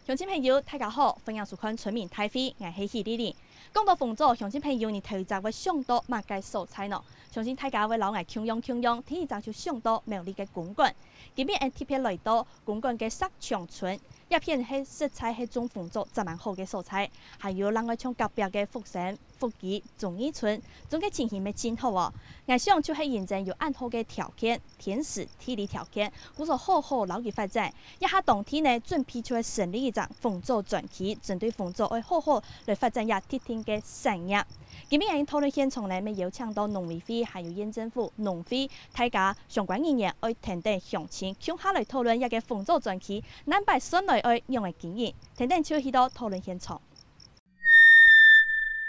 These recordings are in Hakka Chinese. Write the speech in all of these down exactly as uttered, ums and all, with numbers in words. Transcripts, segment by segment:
鄉親朋友，大家好，歡迎收看《村民大會》，𠊎係許麗麗。講到豐州，鄉親朋友，你頭一隻會想到麼个所在呢？相信大家會摎𠊎共樣共樣，第一隻就想到苗栗个公館。今晡日𠊎特別來到公館个石牆村，這片係實在係種豐州正蠻好个所在，還有另外像隔壁个福生、 福基、忠義村，種个情形乜盡好哦。𠊎想就係因為有恁好个條件，天時地利條件，故所好好摎佢發展。這下當地呢，準備就係成立一隻豐州專區，針對豐州愛好好來發展這特定个產業。今晡日𠊎等討論現場呢，乜邀請到農委會還有縣政府、農會，大家相關人員愛跈等鄉親共下來討論這个豐州專區，南北算來愛仰仔經營，跈等就去到討論現場。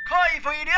開會了！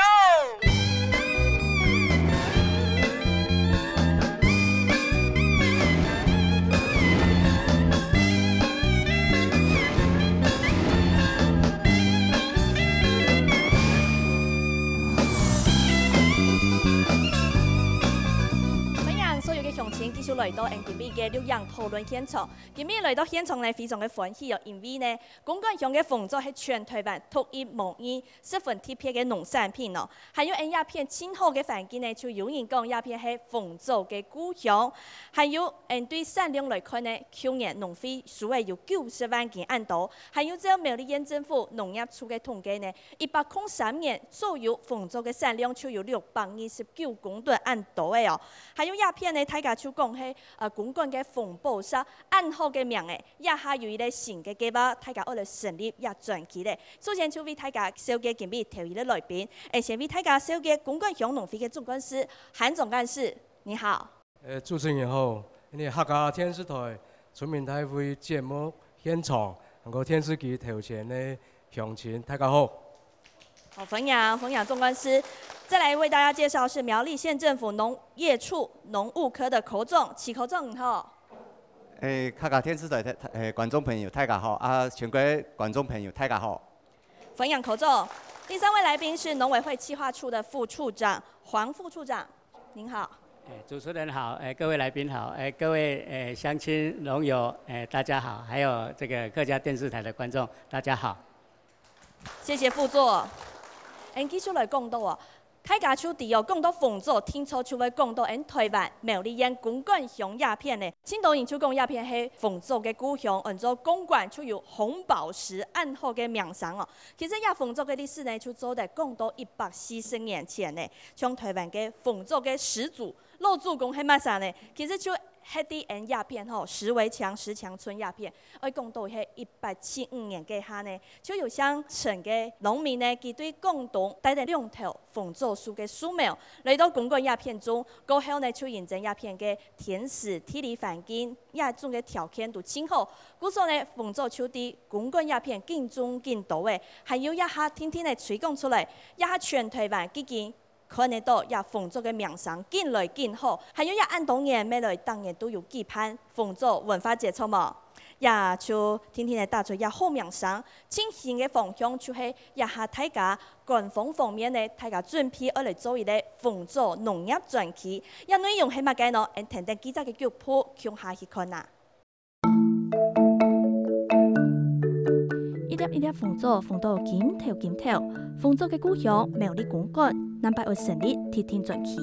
歡迎所有个鄉親繼續來到𠊎等今晡日个錄影討論現場。今晡日來到現場呢，非常个歡喜哦，因為呢，公館鄉个豐州係全臺灣獨一無二 十分特別个農產品哦。還有𠊎等這片盡好个環境呢，就有人講這片係豐州个故鄉。還有𠊎等對產量來看呢，舊年農會收个有九十萬斤恁多。還有照苗栗縣政府農業處个統計呢，一百空三年左右，豐州个產量就有六百二十九公噸恁多个哦。還有這片呢，大家就講係呃公館个紅寶石，恁好个名誒。 這下有一個新个計畫，大家愛來成立這專區咧。首先就為大家紹介今晡日頭一個來賓，𠊎先為大家紹介公館鄉農會个總幹事韓總幹事，你好。呃，主持人好，𠊎等客家電視台村民大會節目現場，還有電視機頭前个鄉親，大家好。好，歡迎，歡迎總幹事。再來為大家介紹是苗栗縣政府農業處農務科的柯總，徐柯總，你好。 誒，客家電視台个誒觀眾朋友，大家好！啊，全國觀眾朋友，大家好！歡迎柯總。第三位來賓是農委會企劃處的副處長黃副處長，您好。誒，主持人好，誒，各位來賓好，誒，各位誒鄉親農友，誒，大家好，還有這個客家電視台的觀眾，大家好。 謝謝副座。𠊎等繼續來講到哦，大家就知哦，講到豐州，定著就會講到𠊎等臺灣苗栗縣公館鄉這片呢。盡多人就講這片係豐州个故鄉，安到公館就有紅寶石恁好个名聲哦。其實這豐州个歷史呢，就做得講到一百四十年前呢，像臺灣个豐州个始祖 老祖公係麼儕呢？其實就係在𠊎等這片吼，石圍牆、石牆村這片，愛講到係一八七五年該下呢，就有姓陳个農民呢，佢對廣東帶等兩頭豐州樹个樹苗，來到公館這片種，過後呢，就因為這片个天時、地理環境、這種个條件都盡好，故所呢，豐州就在公館這片緊種緊多誒，還有這下定定仔推廣出來，這下全臺灣既經 看得到這豐州个名聲緊來緊好，還有這恁多年乜來逐年都有舉辦豐州文化節，著無？這就定定仔打出這好名聲。盡新个方向就係這下大家官方方面呢，大家準備愛來做一個豐州農業專區。這內容係麼个呢？𠊎等跈等記者个腳步，共下去看啊！ 一粒一粒豐州，豐到金透金透，豐州个故鄉苗栗公館，南北愛成立特定專區。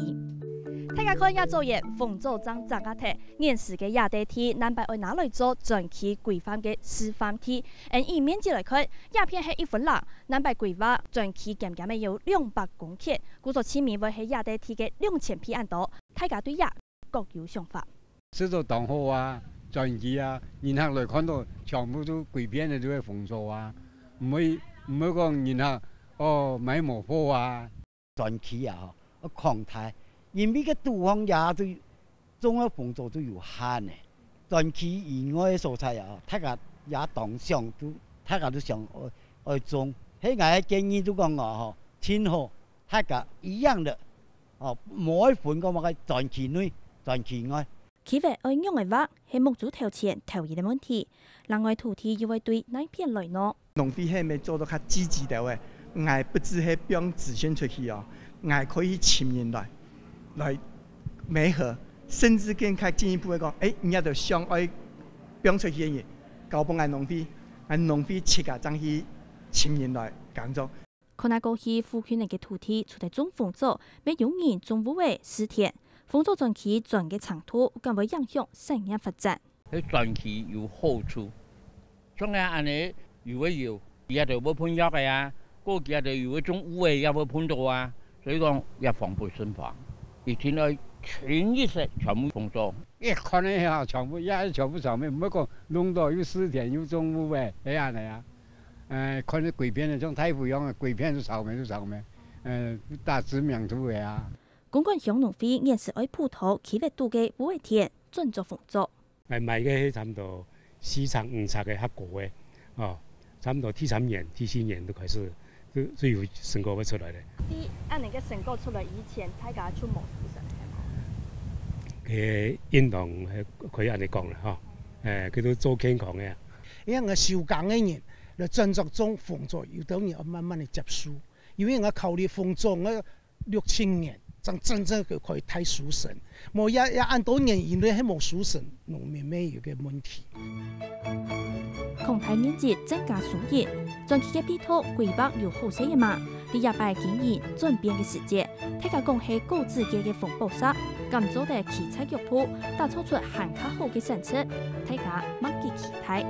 大家看這左眼，豐州正掌握忒，原始个這塊地，南北愛拿來做專區規劃个示範地。𠊎等以面積來看，這片係一分零，南北規劃專區減減仔有兩百公頃，故所市民會係這塊地个兩千倍恁多。大家對這 各有想法。食著當好啊，轉去啊，人客來看著全部都歸片个都係豐收啊，毋會毋會講人客哦買無貨啊。轉去啊吼，愛擴大，因為个地方也都總个豐收都有限个，轉去以外个所在啊，大家也當想都大家都想愛愛種，係𠊎个建議都講哦吼，盡好，大家一樣个。 哦，無愛分講麼个轉區內、轉區外。區域愛仰仔畫，係目珠頭前頭一個問題。另外土地又會對哪片來呢？農會係毋係做到較積極兜仔？𠊎不只係放子孫出去哦，𠊎可以尋人來，來媒合，甚至更加進一步个講，誒，你也就想愛放出去个人，交分𠊎農會，恁農會自家正去尋人來耕種。看啊過去附近个土地，除了種紅棗，乜有人種芋仔、蒔田。紅棗轉期轉个程度，敢會影響產業發展？該轉期有好處，像𠊎恁呢，有个有，佢兜會噴藥个啊，過佢兜有个種芋仔也會噴到啊，所以講也防不勝防，一定愛清一色全部紅棗。一看呢，全部也全部上面，毋好講弄到有蒔田有種芋仔，係恁呢啊。呃，看到歸片个，像大湖樣个，歸片都上面都上面，呃，打知名度个啊。公館鄉農會現時愛輔導區域肚个芋仔田轉做紅棗。買个係差毋多四尺、五尺个較高个，哦，差毋多第三年、第四年就開始，就，就有成果會出來了。在恁呢个成果出來以前，大家就無收成，係無？个應當，呃，可以恁呢講啦，吼。誒，佢都做健康个啊。因為收工个人來轉作種紅棗，有兜人愛慢慢个接受，因為𠊎考慮紅棗，𠊎六七年，正真正个可以大收成。無也，也恁多年，因為係無收成，農民乜有个問題。擴大面積增加收益，轉期个地圖規劃有好勢个嗎？在這擺經營轉變个時節，大家講係高子節个紅寶石，敢做得企在腳步，打造出還較好个產出？大家乜幾期待？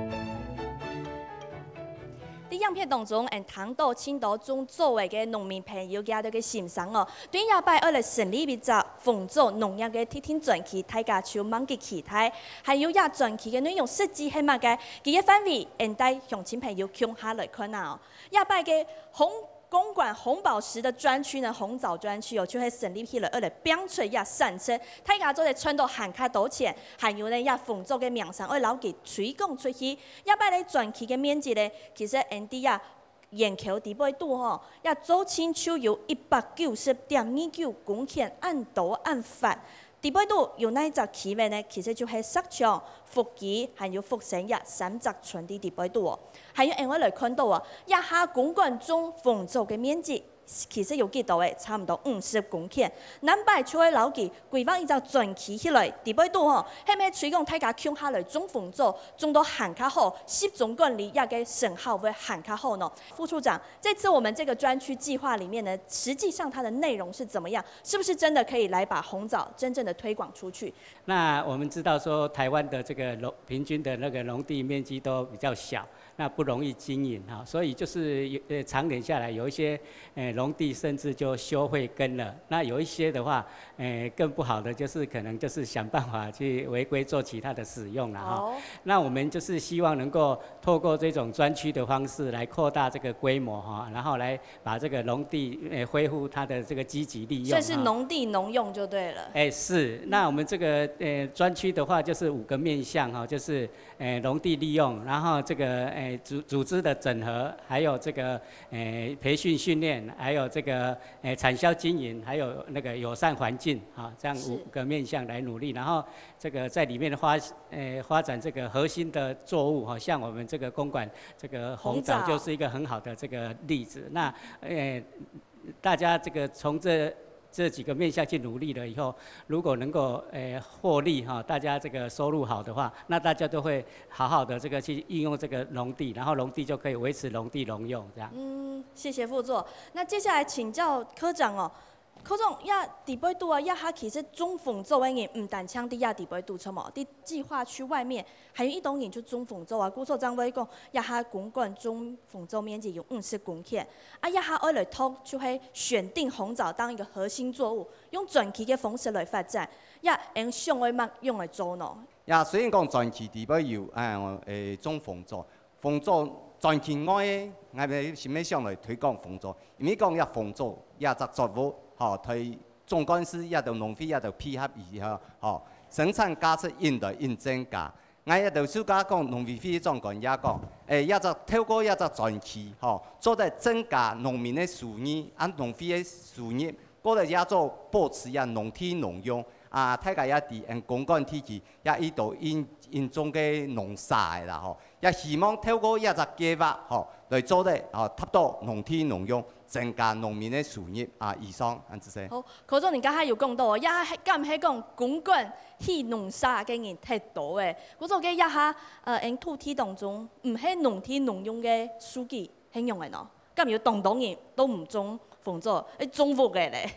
在影片當中，𠊎聽到盡多種棗仔个農民朋友佢兜个心聲哦。對這擺愛來成立一隻紅棗農業个特定專區，大家就蠻个期待。還有這專區个內容實際係麼个？佢个範圍，𠊎帶鄉親朋友共下來看啊哦。這擺个紅，公館紅寶石个專區呢，紅棗專區哦，就係成立起來，愛來拚出這產值，大家做得賺到還較多錢，還有呢，這紅棗个名聲愛摎佢推廣出去。 這擺呢，專區个面積呢，其實𠊎等啊，園區底背肚吼，這周徑就有一百九十點二九公頃恁多恁闊。底背肚有哪隻區域呢？其實就係石牆、福基，還有福生這三隻村个底背肚哦。還有𠊎等來看到哦，這下公館種紅棗个面積 其實有幾多誒，差毋多五十公頃。南擺就會摎佢規劃一隻專區起來，底背肚吼，係毋係推廣大家共下來種紅棗，種到還較好，集中管理，這个成效會還較好呢？副處長，這次我們這個專區計畫裡面呢，實際上它的內容是怎麼樣？是不是真的可以來把紅棗真正的推廣出去？那我們知道說，台灣的這個農，平均的那個農地面積都比較小， 那不容易經營哈，所以就是有，呃，長年下來有一些，呃，農地甚至就休會耕了。那有一些的話，呃，更不好的就是可能就是想辦法去違規做其他的使用了哈。哦。那我們就是希望能夠透過這種專區的方式來擴大這個規模哈，然後來把這個農地，呃，恢復它的這個積極利用哈。算是農地農用就對了。哎，是。那我們這個，呃，專區的話就是五個面向哈，就是 呃，農地利用，然後這個，呃，組，組織的整合，還有這個，呃，培訓訓練，還有這個，呃，產銷經營，還有那個友善環境，哈，這樣五，是。五個面向來努力。然後這個在裡面的發，呃，發展這個核心的作物，哈，像我們這個公館這個紅棗紅棗。就是一個很好的這個例子。那，呃，大家這個從這，這幾個面向去努力了以後，如果能夠，呃，獲利哈，大家這個收入好的話，那大家都會好好的這個去應用這個農地，然後農地就可以維持農地農用這樣。嗯，謝謝副座。那接下來請教科長哦。科長，這底背肚啊，這下其實種紅棗个人毋單淨在這底背肚，著無？在計畫區外面， 還有一兜人就種紅棗啊，故所正會講，這下公館種紅棗面積有五十公頃，啊，這下愛來拓就係選定紅棗當一個核心作物，用專區个方式來發展，這𠊎想愛仰般來做呢？呀，雖然講專區底背有，哎，呃，種紅棗，紅棗專區外个，𠊎兜想愛想來推廣紅棗，因為講這紅棗，這隻作物，吼，對總幹事這兜農會這兜配合以後，吼，生產價值應來應增加。 𠊎這兜自家講，農委會長官也講，誒，這隻透過這隻專區，吼，做得增加農民个收入，啊，農會个收入，過來也做保持這農地農用，啊，大家也知，𫣆公館地區也已到應，應種个農舍个啦吼，也希望透過這隻計畫吼，來做得吼，達到農地農用，增加農民个收入啊。以上，恁仔細。好，科長，你剛才有講到哦，也係，敢係講公館去農舍个人忒多誒？故所个這下，呃，𫣆土地當中，毋係農地農用个數據，係仰仔呢？敢有當多人都毋種紅棗，誒，種屋个咧？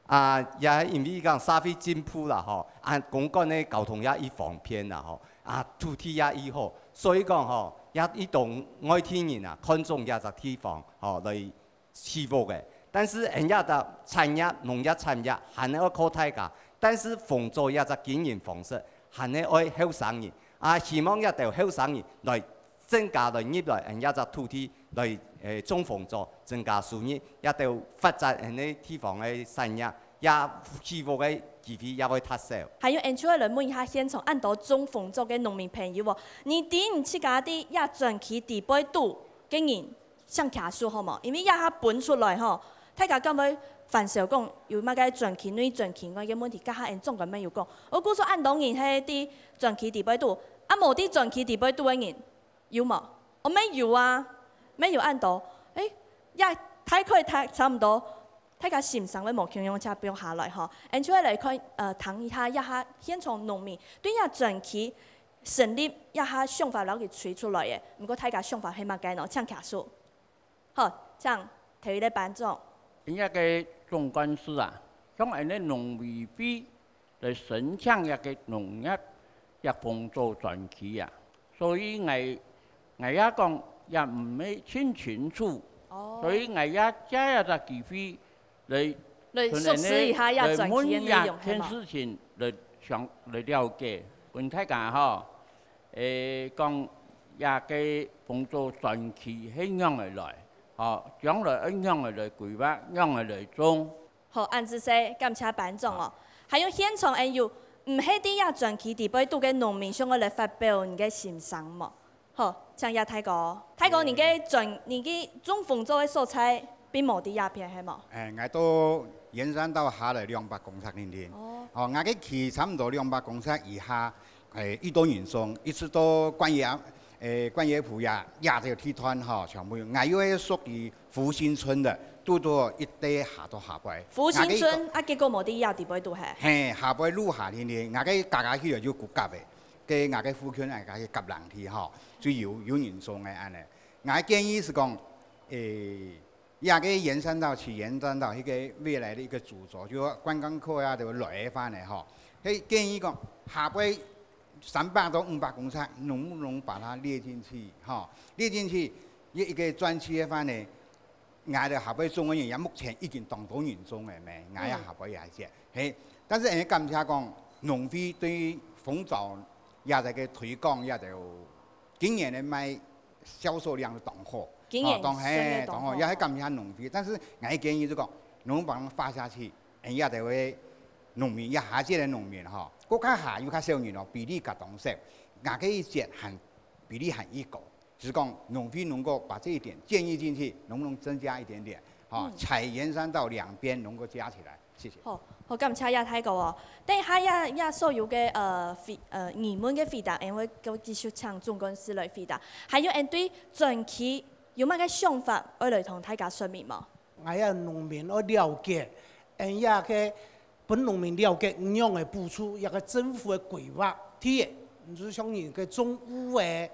啊，也因為講社會進步啦吼，啊，公館个交通也已方便啦吼，啊，土地也已好，所以講吼，也已當外地人啊，看中這隻地方吼，來起屋个。但是，𫣆這隻產業，農業產業，還係愛靠大家，但是紅棗這隻經營方式，還係愛後生人。啊，希望這兜後生人來 增加來入來𫣆這隻土地來，誒，種紅棗，增加收入，也都發展𫣆个地方个產業，也起屋个機會也會較少。還有，𫣆就愛來問一下現場恁多種紅棗个農民朋友哦，你知你自家在這專區底背肚个人請舉手好無？因為這下分出來吼，大家敢會煩惱講有麼个專區內專區外个問題，這下𫣆總管乜有講，哦，故所恁多人係在專區底背肚，啊，無在專區底背肚个人 有無？哦，乜有啊，乜有恁多。誒，也大概大，差毋多，大家先生會無共樣，才放下來吼。𫣆就會來看，呃，聽一下這下現場農民對這專區成立這下想法，摎佢推出來个。毋過大家想法係麼个呢？請舉手。好，請頭一个班長。今日个總幹事啊，像𫣆个農委會 來申請這个農業這紅棗專區啊。所以𠊎，𠊎也講也毋係盡清楚，哦。所以𠊎也借這隻機會來來熟識一下這專區个內容，來問這件事情，來想，來了解，分大家吼，誒，講這个紅棗專區係仰仔來，吼，將來愛仰仔來規劃，仰仔來種。 好，恁仔細，感謝班長哦。好。還有現場還有毋係在這專區底背肚个農民想愛來發表你个心聲無？好，請這大哥。大哥，你个專，你个種紅棗个所在並無在這片，係無？誒，𠊎到員山道下來兩百公尺定定。哦。哦，𠊎个區差毋多兩百公尺以下，誒，已多人種，一直到觀音，誒，觀音湖呀，這兜地段吼，全部有。𠊎又係屬於 福興村个，堵到一垤下到下背。福興村，啊，結果無在這底背肚係？嘿，下背路下定定，𠊎个家家去了就古甲个，該𠊎个附近，𠊎个甲人去吼，就有，有人種个恁呢。𠊎个建議係講，誒，這个員山道，去員山道，一个未來个一个主軸，就觀光客啊，都來个話呢，吼，該建議講，下背三百到五百公尺，能不能把它列進去，吼，列進去，一，一个專區个話呢， 𠊎兜下背種个人也目前已經當多人種个咩，𠊎也下背也係，嘿，但是𠊎感謝講，農會對紅棗這兜个推廣，這兜今年个賣銷售量都當好，今年吼，當，嘿，當好，也係感謝農會。但是𠊎个建議就講，能不能把它發下去，𠊎這兜个農民，這下界个農民吼，國家下有較少人哦，比例較當少，𠊎个一節還比例還已高。 只是講農會能夠把這一點建議進去，能不能增加一點點？哈，採員山道兩邊能夠加起來。謝謝。好，好，感謝這大哥哦。等一下這，這所有个，呃，回，呃，疑問个回答，𠊎會繼續請總幹事來回答。還有，𠊎對專區有麼个想法，愛來同大家說明無？ 𠊎个農民愛了解，𠊎个分農民了解仰仔補助這个政府个規劃。第一，毋係像人个種芋仔，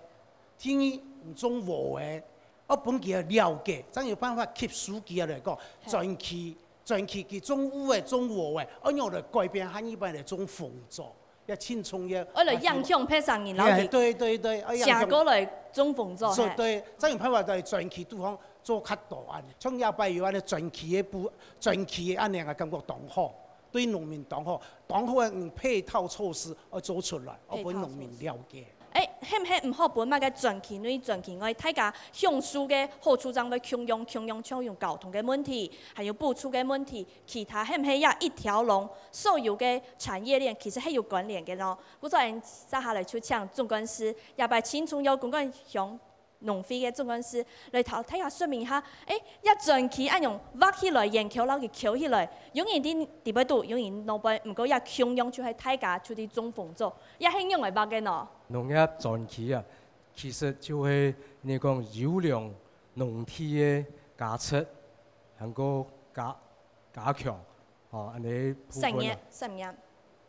第二，種禾仔，愛分佢了解，正有辦法吸收佢來講，嘿。專區，專區佢種芋仔、種禾仔，愛仰來改變下一擺來種紅棗。 也盡重要。愛來影響別儕人摎佢，哎，對，對，對，愛影響。寫過來種紅棗，嘿。做，對，正有辦法在專區地方做較多恁呢。像這擺有恁呢專區个部，專區个恁呢，𠊎感覺當好，對農民當好，當好个，嗯，配套措施愛做出來，愛分農民了解。配套措施。誒，係毋係毋好分麼个專區內、專區外，大家享受个好處正會共樣，共樣像有交通个問題，還有補助个問題， 其他係毋係也一條龍，所有个產業鏈其實係有關聯个咯。故所𠊎等接下來就請總幹事，這擺盡重要公館鄉農會个總幹事來同大家說明一下，誒，這專區恁樣挖起來，研究摎佢抾起來，有人在底背肚，有人腦背，毋過也共樣就係大家就在種紅棗，也係仰仔挖个呢？農業專區啊，其實就係你講優良農地个加持，還過加加強，吼，恁呢部分啊。產業，產業。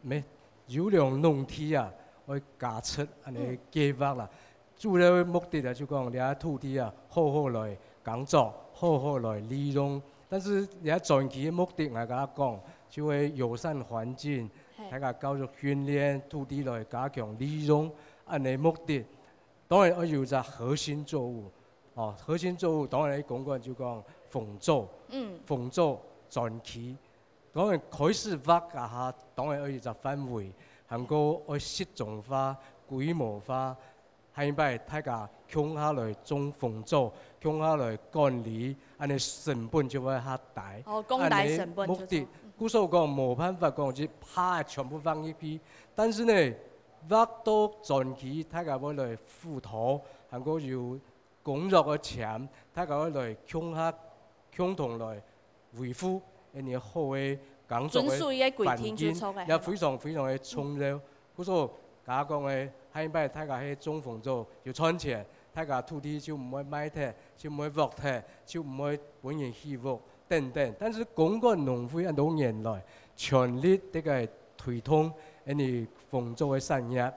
咩，優良農地啊，愛加持恁呢計畫啦。主要个目的啊，就講這土地啊，好好來耕作，好好來利用。但是這專區个目的，𠊎頭先講，就係友善環境，大家教育訓練，土地來加強利用，恁呢目的。當然愛有隻核心作物，哦，核心作物當然公館就講紅棗，嗯，紅棗專區。 當然開始挖該下，當然愛有隻範圍，還過愛集中化、規模化，下一擺大家共下來種紅棗，共下來管理，恁呢成本就會較低。哦，降低成本就著。恁呢目的，故所講無辦法講一下全部放入去，但是呢，挖到專區，大家會來輔導，還過有 工作个錢，大家愛來共下共同來維護恁呢好个耕作个環境，遵守一個規定就著个，也非常非常个重要。故所，頭先講个，下一擺大家係種紅棗有賺錢，大家土地就毋會賣忒，就毋會挖忒，就毋會分人起屋等等。但是公館農會恁多年來，全力在該推動恁呢紅棗个產業。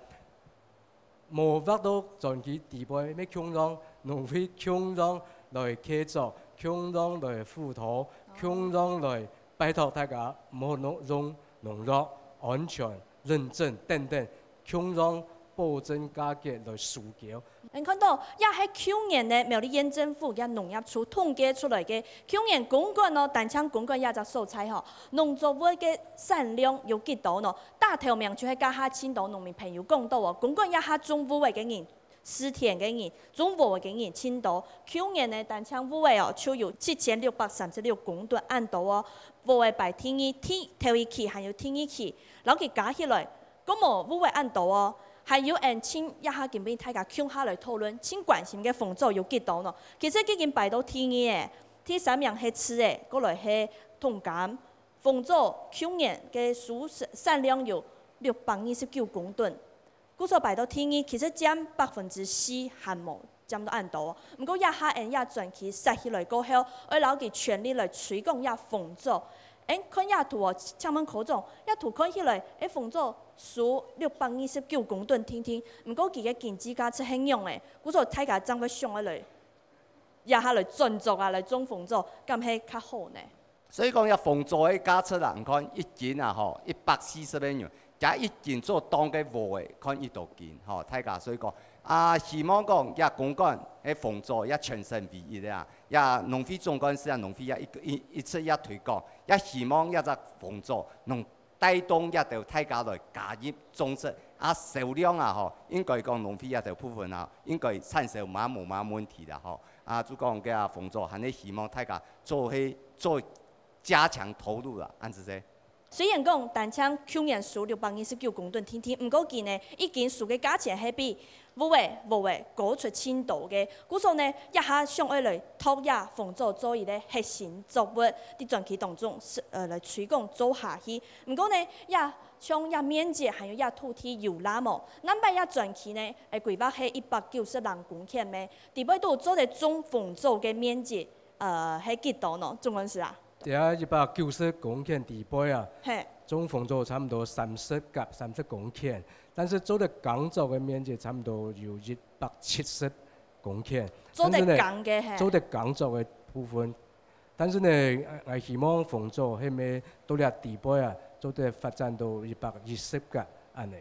無挖到專區底背，愛共樣農會共樣來協助，共樣來輔導，共樣來拜託大家，毋好用農藥、安全、認證等等，共樣保證價格來收購。𠊎看著，這係舊年呢苗栗縣政府个農業處統計出來个，舊年公館哦，單淨公館這隻所在吼，農作物个產量有幾多呢？ 打頭名就係頭下盡多農民朋友講著哦，公館這下種芋仔个人、蒔田个人、種禾仔个人盡多。舊年呢，單淨芋仔哦，就有七千六百三十六公噸恁多哦。禾仔排第二，第頭一期還有第二期，摎佢加起來，過無芋仔恁多哦。還有𠊎這下今晡日大家共下來討論，盡關心个紅棗有幾多呢？其實已經排到第二仔，第三名係柿仔，過來係桶柑。 紅棗舊年个收產量有六百二十九公噸，故所排到第二，其實佔百分之四還無，佔到恁多。毋過這下𠊎這專區設起來過後，愛摎佢全力來推廣這紅棗。𠊎看這圖哦，請問科長，這圖看起來，誒，紅棗收六百二十九公噸定定，毋過佢个經濟價值係仰仔？故所大家正會想愛來，這下來轉作啊，來種紅棗，敢係較好呢？ 所以講，這紅棗个價值啊，你看一斤啊，吼，一百四十个銀，這一斤做當个禾仔，看幾多斤，吼，大家所以講，啊，希望講，這公館个紅棗，這全省唯一个啊，這農會總幹事啊，農會啊，一，一，一直也推廣，也希望這隻紅棗能帶動這兜大家來加入種植，啊，銷量啊，吼，應該講農會這兜部分啊，應該產銷嘛無麼問題啦，吼。 啊，就講該紅棗，還係希望大家做係做加強投入啦，恁仔細。雖然講單淨舊年收六百二十九公噸定定，毋過今年已經收个價錢係比芋仔、禾仔高出盡多个。故所呢，這下想愛來擇這紅棗做一個核心作物，在專區當中，呃，來推廣做下去。毋過呢，這像這面積還有這土地有罅無？南北這專區呢，誒，規劃係一百九十零公頃咩？ 底背肚做得種紅棗个面積，呃，係幾多呢？總幹事啊？這一百九十公頃底背啊，嘿。種紅棗差毋多三十甲三十公頃，但是做得耕作个面積差毋多有一百七十公頃。做得耕个嘿。但是呢，做得耕作个部分，但是呢，呃，希望紅棗係毋係到這底背啊，做得發展到一百一十甲恁呢。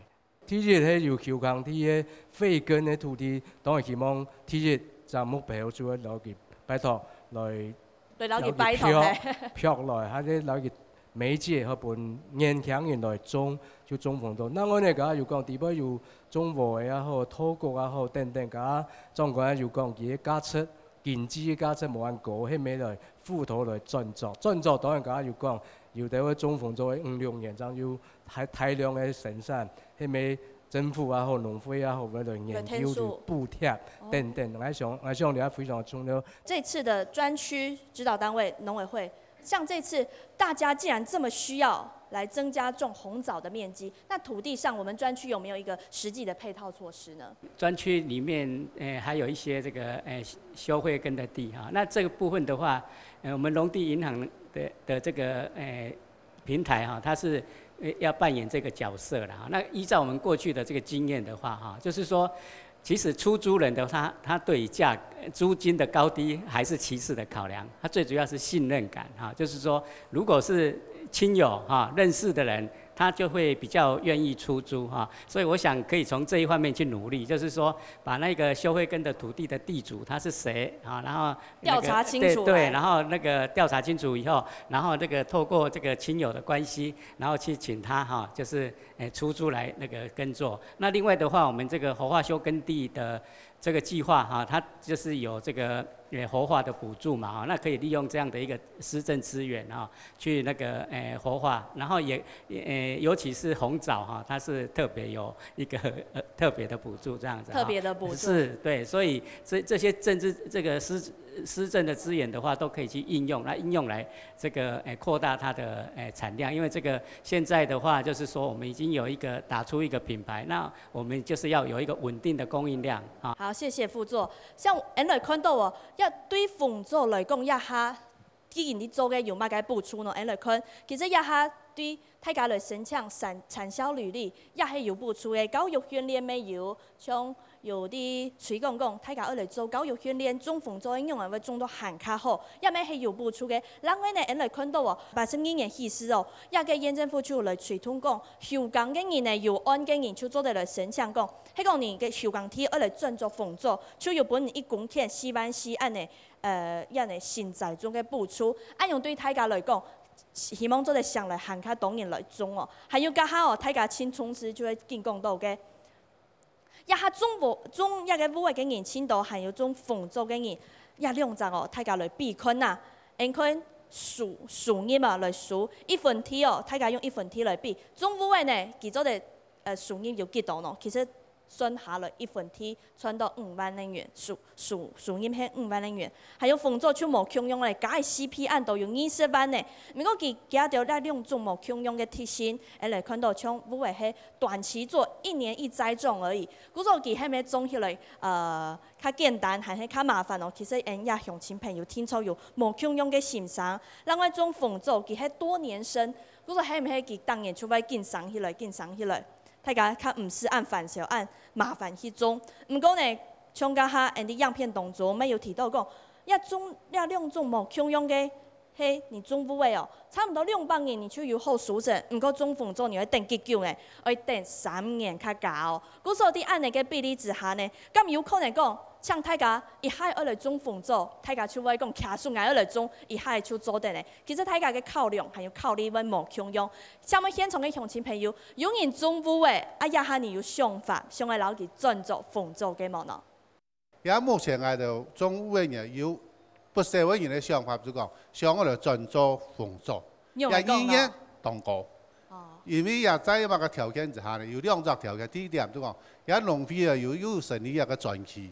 第一係有休耕地个廢耕个土地，當然希望第一隻目標就係摎佢拜託來，來摎佢拜託，嘿。摎佢劈，劈來，還係摎佢媒介，好分年輕人來種，就種紅棗。另外呢，頭下有講，底背有種禾仔也好，稻穀也好，等等，頭下長官有講，佢个價值 經濟个價值無恁高，係毋係來輔導來轉作。轉作當然頭下有講，有兜會種紅棗个五六年，正有大，大量个生產，係毋係政府也好，農會也好，為了研究的補貼等等，𠊎想，𠊎想這非常重要。這次的專區指導單位農委會，像這次大家既然這麼需要來增加種紅棗的面積，那土地上我們專區有沒有一個實際的配套措施呢？專區裡面，呃，還有一些這個，呃，修慧根的地哈，那這個部分的話，呃，我們農地銀行的，的這個，呃，平台哈，它是，呃，要扮演這個角色啦哈。那依照我們過去的這個經驗的話哈，就是說，其實出租人的他，他對於價，呃，租金的高低還是其次的考量，他最主要是信任感哈，就是說，如果是親友哈，認識的人，他就會比較願意出租哈。所以我想可以從這一方面去努力，就是說把那個修慧根的土地的地主他是誰啊，然後那個，調查清楚來。對，對，然後那個調查清楚以後，然後那個透過這個親友的關係，然後去請他哈，就是，欸，出租來那個耕作。那另外的話，我們這個活化休耕地的這個計劃哈，它就是有這個，呃，活化的補助嘛哈，那可以利用這樣的一個施政資源哈，去那個，呃，活化，然後也，呃，尤其是紅棗哈，它是特別有一個，呃，特別的補助這樣子哈。特別的補助。是，對，所以這，這些政治，這個施，施政的資源的話，都可以去應用，那應用來這個，呃，擴大它的，呃，產量，因為這個現在的話，就是說我們已經有一個打出一個品牌，那我們就是要有一個穩定的供應量啊。好，謝謝副座。像𫣆來看到哦，這對紅棗來講，這下既然你做个有麼个補助呢？𫣆來看，其實這下對大家來申請產，產銷履歷，也係有補助个，教育訓練乜有，像有在推廣講，大家愛來做教育訓練，種紅棗个用啊，會種到還較好，也乜係有補助个。另外呢，𫣆來看到哦，八十二年起始哦，這个縣政府就來推動講，休耕个人呢，有案个人就做得來申請講，係講你个休耕地愛來轉做紅棗，就有分你一公頃四萬四恁呢，呃，恁呢新栽種个補助，恁樣對大家來講，希望做得省來還較多人來種哦。還有這下哦，大家盡重視就會緊講到个。 這下種屋，種這个屋仔个人盡多，還有種紅棗个人，這兩隻哦，大家來比看啊。𫣆看收，收入啊，來收，一分地哦，大家用一分地來比，種屋仔呢，佢做得，呃，收入有幾多呢？其實算下來，一分地賺到五萬零元，收，收，收入係五萬零元。還有紅棗就無共樣咧，加个CP案都有二十萬呢。毋過佢加到這兩種無共樣个特性，𫣆來看到像屋仔係短期做，一年一栽種而已。 故所佢係毋係種起來，呃，較簡單，還係較麻煩哦？其實𫣆這鄉親朋友定著有無共樣个心聲。另外種紅棗，佢係多年生，故所係毋係佢當然就會緊生起來，緊生起來。大家較毋使恁煩惱，恁麻煩去種。毋過呢，像這下𫣆在影片當中，乜有提到講，這種，這兩種無共樣个 係，你種屋仔哦，差毋多兩百年你就有好收成，毋過種紅棗你愛等幾久呢？愛等三年較加哦。故所在恁呢个比例之下呢，敢有可能講，像大家一下愛來種紅棗，大家就會講，𢯭手𠊎愛來種，一下就做得呢？其實大家个考量還有考慮會無共樣。請問現場个鄉親朋友，有人種屋仔，啊，這下你有想法，想愛摎佢轉做紅棗个無呢？ 也目前𠊎兜種屋个人有不少个人个想法，就講想愛來轉做紅棗，仰般講呢？也意願當高。哦。因為也在麼个條件之下呢，有兩隻條件。第一點就講，也農會啊有，有成立一個專區，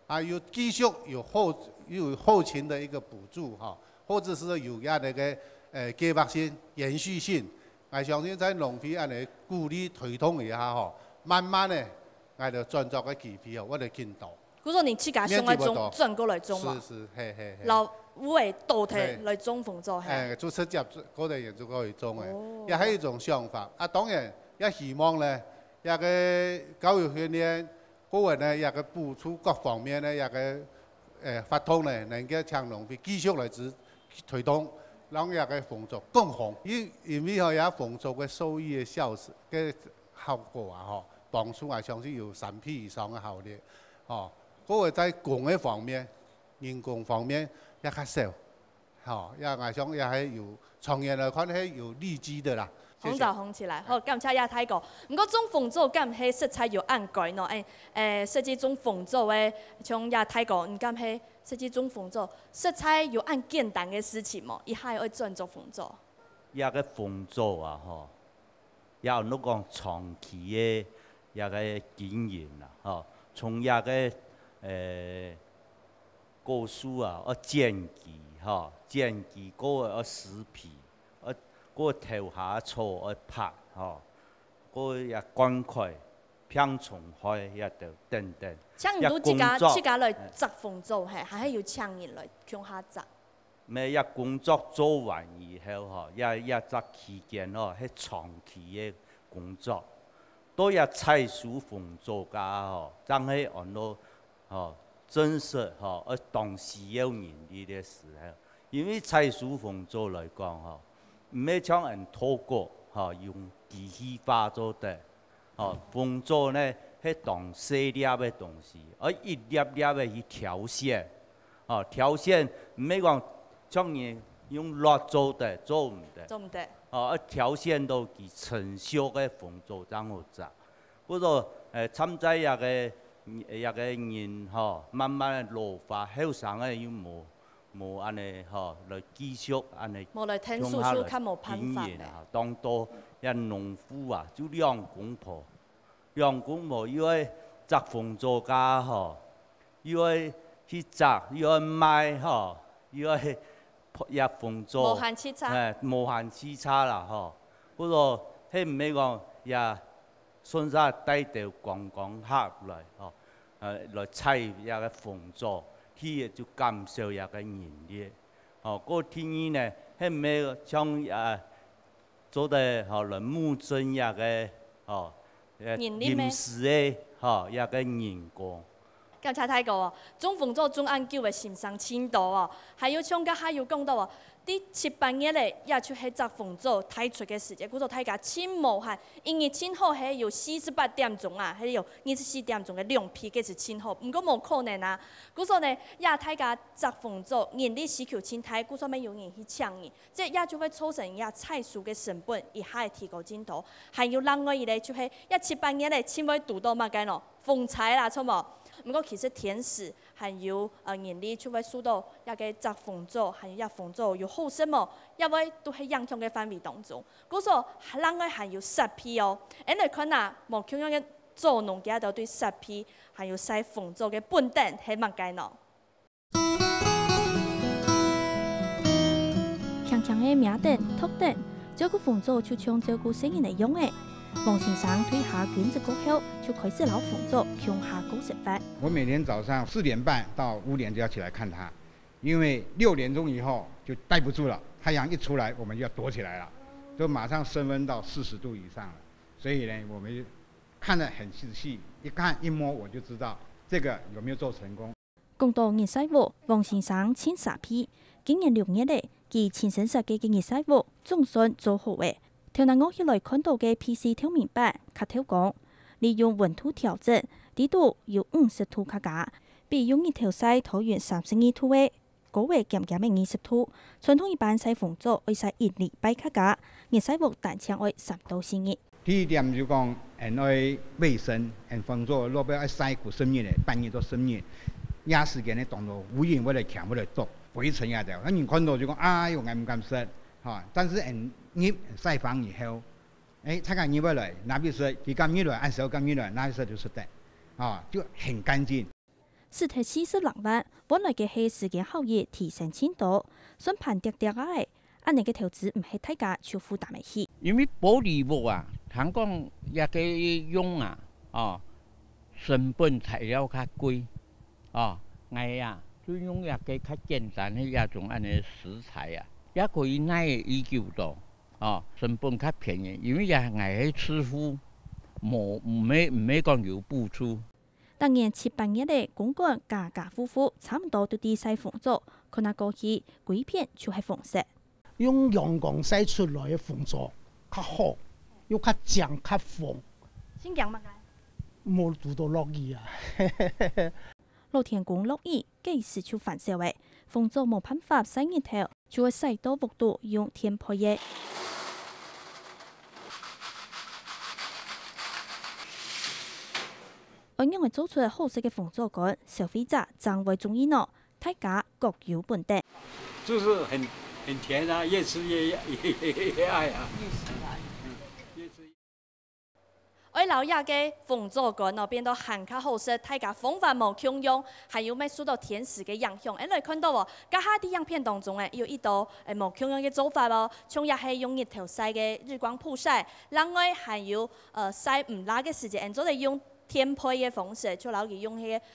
啊，有繼續有後，有後勤的一個補助哈，或者是有這樣的一個，呃，計畫性、延續性。𠊎相信在農會恁呢鼓勵推動一下吼，慢慢的，𠊎兜轉作个機會哦，會來緊多。 故所你自家想愛種，面積無大。轉過來種嘛。是，是，嘿，嘿，嘿。摎屋仔倒忒來種紅棗，嘿。嘿，就直接過來也就可以種个，哦。也係一種想法。啊，當然也希望呢，這個教育訓練，或者呢，這個補助各方面呢，這個，呃，活動呢，能夠請農會繼續來支，推動，讓這個紅棗更紅。因，因為吼，這紅棗个收益个效，个效果啊，吼，幫助啊，相信有三倍以上个效率。 吼，過後在工个方面，人工方面也較少，吼，也𠊎想也係有，長遠來看係有利基的啦。謝謝。紅棗紅起來，好，感謝葉大哥。毋過種紅棗敢係實在有恁該呢？欸，欸，實際種紅棗个，像葉大哥，你敢係實際種紅棗，實在有恁簡單个事情無？一下愛轉做紅棗。這個紅棗啊，吼，也有講長期个這个經營啊，吼，從這个，呃，果樹啊，愛剪枝，吼，剪枝過後愛施肥，愛過頭下草愛拍，吼，過也灌溉、病蟲害也都等等。像你都自家，這工作，自家來摘紅棗，嘿，還係有請人來共下摘？ 乜這工作做完以後吼，這，這隻期間吼，係長期个工作。到這採收紅棗該吼，正係安到吼，真實吼，愛當需要人力个時候。因為採收紅棗來講吼，毋係像𫣆土角吼，用機器化做得。 吼，紅棗呢，係當細粒个東西，愛一粒粒个去挑選。吼，挑選，毋係講像人用橐做得，做毋得。做毋得。吼，愛挑選到佢成熟个紅棗正好摘。故所，呃，參在這个，這个人吼，慢慢个老化，後生个又無，無恁呢吼，來繼續恁呢，無來𢯭手就較無辦法咧。共下來經營啊，當多這農戶啊，就兩公婆 兩公婆又愛摘紅棗該吼，又愛去摘，又愛賣吼，又愛拍這紅棗，無閒直掣。哎，無閒直掣啦吼。故所，係毋係講也順續帶兜觀光客來吼，呃，來採這个紅棗，去就減少這个人力。吼，過第二呢，係毋係像，呃， 做得吼來募增這个吼，呃，人力咩？臨時个吼這个人工。感謝大哥哦，種紅棗種恁久个先生盡多哦，還有像頭下有講到哦，在七八月咧，也就係摘紅棗大出个時節，故所大家盡無閒，一日盡好係有四十八點鐘啊，還有二十四點鐘个兩倍，該係盡好。毋過無可能啊，故所呢，也大家摘紅棗人力需求盡大，故所乜有人去請人。 這也就會造成這採收个成本一下提高盡多。還有另外一個就係這七八月咧，盡會堵到麼个呢？風災啦，著無？毋過其實天時還有，呃，人力就會受到這个摘紅棗，還有這紅棗有好食無，也會都係影響个範圍當中。故所另外還有設備哦，𫣆來看啊，無共樣个做農家都對設備還有曬紅棗个本等係麼个呢？ 輕輕个摸等、托等，照顧紅棗就像照顧細人个樣仔。王先生退下兼職過後，就開始摎紅棗共下過生活。我每天早上四點半到五點就要起來看它，因為六點鐘以後就待不住了，太陽一出來，我們就要躲起來了，就馬上升溫到四十度以上了。所以呢，我們看得很仔細，一看一摸我就知道這個有沒有做成功。 講到日曬屋，王先生盡沙鼻。今年六月咧，佢親身設計个日曬屋總算做好咧。頭那臥起來看到个PC透明板較透光，利用溫度調整，底肚有五十度較加，比用日頭曬桃園三十二度个高咧減減仔二十度。傳統一般曬紅棗愛曬一禮拜較加，日曬屋單淨愛三到四日。 第一點就講，𫣆愛衛生，𫣆紅棗落尾愛曬過十日咧，半日到十日。這時間呢，當多烏蠅會來囥，會來啄，飛塵也走。該人看到就講：「哎喲，𠊎毋敢食。」哈，但是𫣆入曬房以後，誒，大家入會來，拿去食，佢敢入來，恁少敢入來，拿去食就食得，啊，就很乾淨。 使忒四十零萬，換來个係時間效益提升盡多，算盤跌跌啊仔，恁呢个投資毋係大家就負擔得起。因為玻璃屋啊，聽講這个用啊，哦，成本材料較貴，哦，𠊎啊，就用這个較簡單个這種恁呢食材啊，也可以耐得已久到，哦，成本較便宜，因為這𠊎係自付，無，毋係，毋係講有補助。 逐年七八月个，公館家家戶戶差毋多都在曬紅棗，看啊過去，歸片就係紅色。用陽光曬出來个紅棗較好，又較靚較紅。盡驚麼个？無堵到落雨啊。老天公落雨，該時就煩惱咧，紅棗無辦法曬日頭， 就會曬到屋肚用電焙仔。愛仰仔做出好食个紅棗乾，消費者正會中意呢？大家各有本等。就是很，很甜啊，越吃越，越，越，越愛啊。越吃越愛。嗯，越吃越愛摎這个紅棗乾哦，變到還較好食，大家方法無共樣，還有乜受到天時个影響。𫣆來看到哦，這下在影片當中誒，有一道誒無共樣个做法哦，像也係用日頭曬个日光曝曬，另外還有呃曬毋罅个時節，𫣆做得用電焙个方式，就摎佢用該个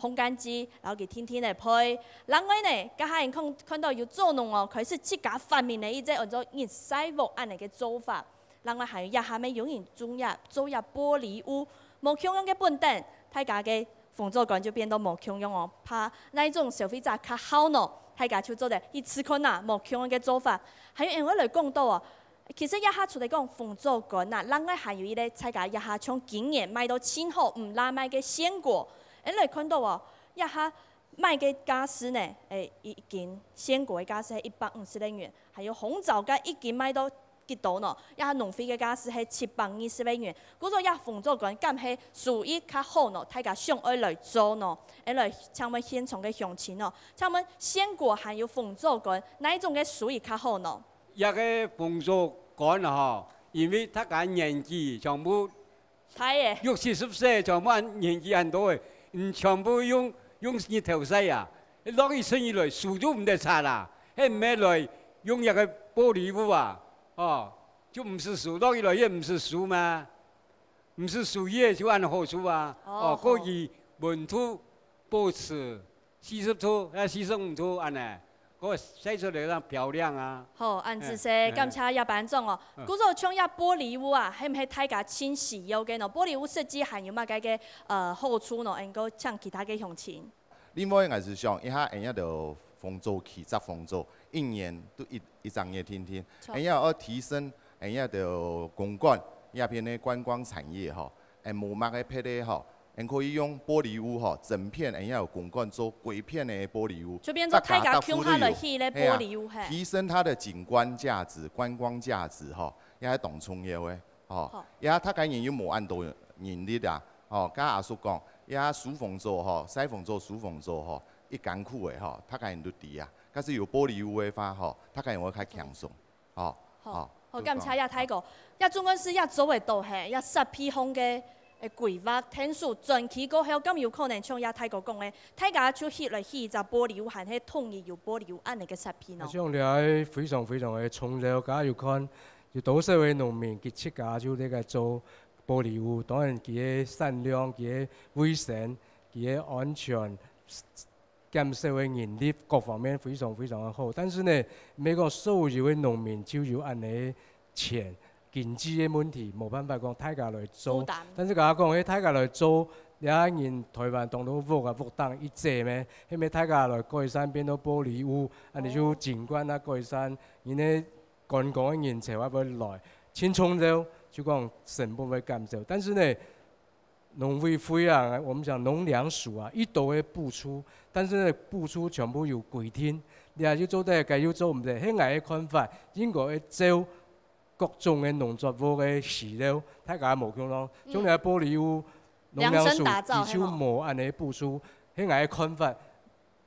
烘乾機，摎佢定定仔焙。另外呢，這下𫣆看看到有做農哦，開始自家發明了一隻安到日曬鑊恁仔个做法。另外還有這下乜有人種這做這玻璃屋，無共樣个本等，大家个紅棗乾就變到無共樣哦。怕哪一種消費者較好呢，大家就做得去試看啊，無共樣个做法。還有𫣆會來講到哦，其實這下除了講紅棗乾啊，另外還有一類大家這下像今年賣到盡好毋罅賣个鮮果，𫣆來看到哦，這下賣个價數呢，誒，一斤鮮果个價數係一百五十个銀，還有紅棗乾一斤賣到幾多呢？這下農會个價數係七百二十个銀。故所這紅棗乾敢係收益較好呢？大家想愛來做呢？𫣆來請問現場个鄉親哦，請問鮮果還有紅棗乾，哪一種个收益較好呢？這个紅棗乾啊吼，因為大家年紀全部大誒。六七十歲，全部恁年紀恁多誒，嗯，全部用用日頭曬啊，落雨順雨來，樹就毋得插啦，係毋係來用這个玻璃屋啊，哦，就毋使樹，落雨來也毋使樹嘛，毋使樹葉就恁好處啊，哦，哦，好。過於溫度保持四十度，啊，四十五度恁呢，該個曬出來當漂亮啊。好，恁仔細，哎，哎。感謝葉班長哦。嗯。故所像這玻璃屋啊，係毋係大家盡需要个呢？玻璃屋設計還有麼个个，呃，好處呢？能夠像其他个鄉親。另外，𠊎係想，一下，𫣆這兜紅棗，起隻紅棗，一年都一，一隻月定定，著。𫣆這愛提升，𫣆這兜公館，這片个觀光產業吼，𫣆無麼个別个吼， 𫣆可以用玻璃屋吼，整片𫣆這兜公館做歸片个玻璃屋，就變做大家共下來起个玻璃屋，大家搭伙都有，嘿啊，係。提升它的景觀價值、觀光價值吼，這係當重要个吼。好。這大家人又無恁多人力啊，吼，頭先阿叔講，這收紅棗吼，曬紅棗、收紅棗吼，已艱苦个吼，大家人都知啊。假使有玻璃屋个話吼，大家人會較輕鬆。 哦，好，哦，好，感謝葉大哥。葉總幹事也做得到嘿，也設備項个，誒，規劃，天數轉去過後，敢有可能像葉大哥講个，大家就起來起一隻玻璃屋，還係統一有玻璃屋恁樣个設備呢？我想這非常非常个重要，大家有看，有多少位農民佢自家就在該做玻璃屋，當然佢个產量、佢个衛生、佢个安全， 減少个人力各方面非常非常个好。但是呢，毋係講所有个農民就有恁樣个錢，經濟个問題，無辦法講大家來做。負擔。但是𠊎講，係大家來做，這人台灣當多屋啊，屋頂一隻咩，係毋係大家來改善變到玻璃屋，恁樣就景觀啊改善，人个觀光个人潮也會來，盡重要，就講成本會減少。但是呢， 農委會啊，我們講農糧署啊，已多个補助，但是呢，補助全部有規定，你還有做得，該又做毋得。係𠊎个看法，應該愛照各種个農作物个需要，大家無共樣。嗯。像你玻璃屋，農糧署，量身打造，佢就無恁樣補助，係無？係𠊎个看法，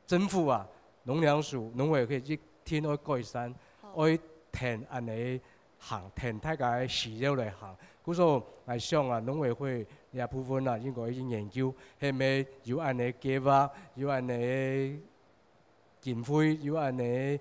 政府啊，農糧署、農委會一定愛改善，好。愛跈恁樣行，跈大家个需要來行。故所，𠊎想啊，農委會這部分啊，應該去研究，係毋係有恁樣計畫，有恁樣經費，有恁樣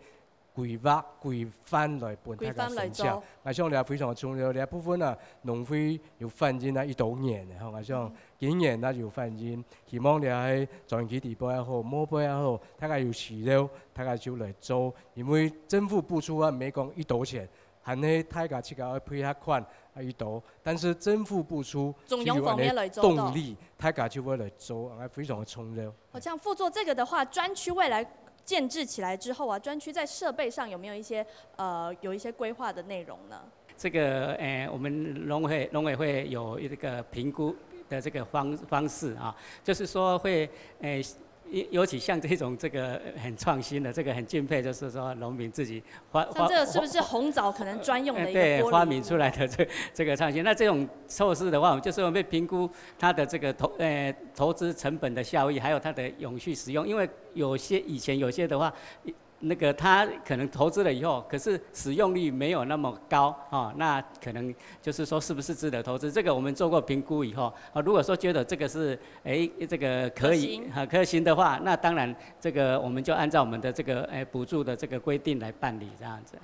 規劃、規範來分大家申請。規範來做。𠊎想這非常重要，這部分啊，農會有反映啊，已多年了吼，𠊎想今年啊有反映， 希望這係轉去地方也好，外背也好，大家有需要，大家就來做。因為政府補助啊，毋係講已多錢，還係大家自家愛配合款啊已多。但是政府補助就有恁樣動力，中央方面來做到。大家就會來做，啊非常个重要。好，像副座這個的話，專區未來建置起來之後啊，專區在設備上有沒有一些，呃，有一些規劃的內容呢？ 這個，誒，我們農委，農委會有一個評估的這個方，方式啊，就是說會，誒，尤，尤其像這種這個很創新的，這個很敬佩，就是說農民自己發，像這個是不是發，紅棗可能專用的一個玻璃？誒，對，發明出來的這，這個創新。那這種措施的話，我們就是會評估它的這個投，誒，投資成本的效益，還有它的永續使用。因為有些，以前有些的話，那个他可能投资了以后，可是使用率没有那么高，哈，那可能就是说是不是值得投资？这个我们做过评估以后，啊，如果说觉得这个是，诶，这个可以，可行。啊，可行的话，那当然这个我们就按照我们的这个，诶，补助的这个规定来办理这样子。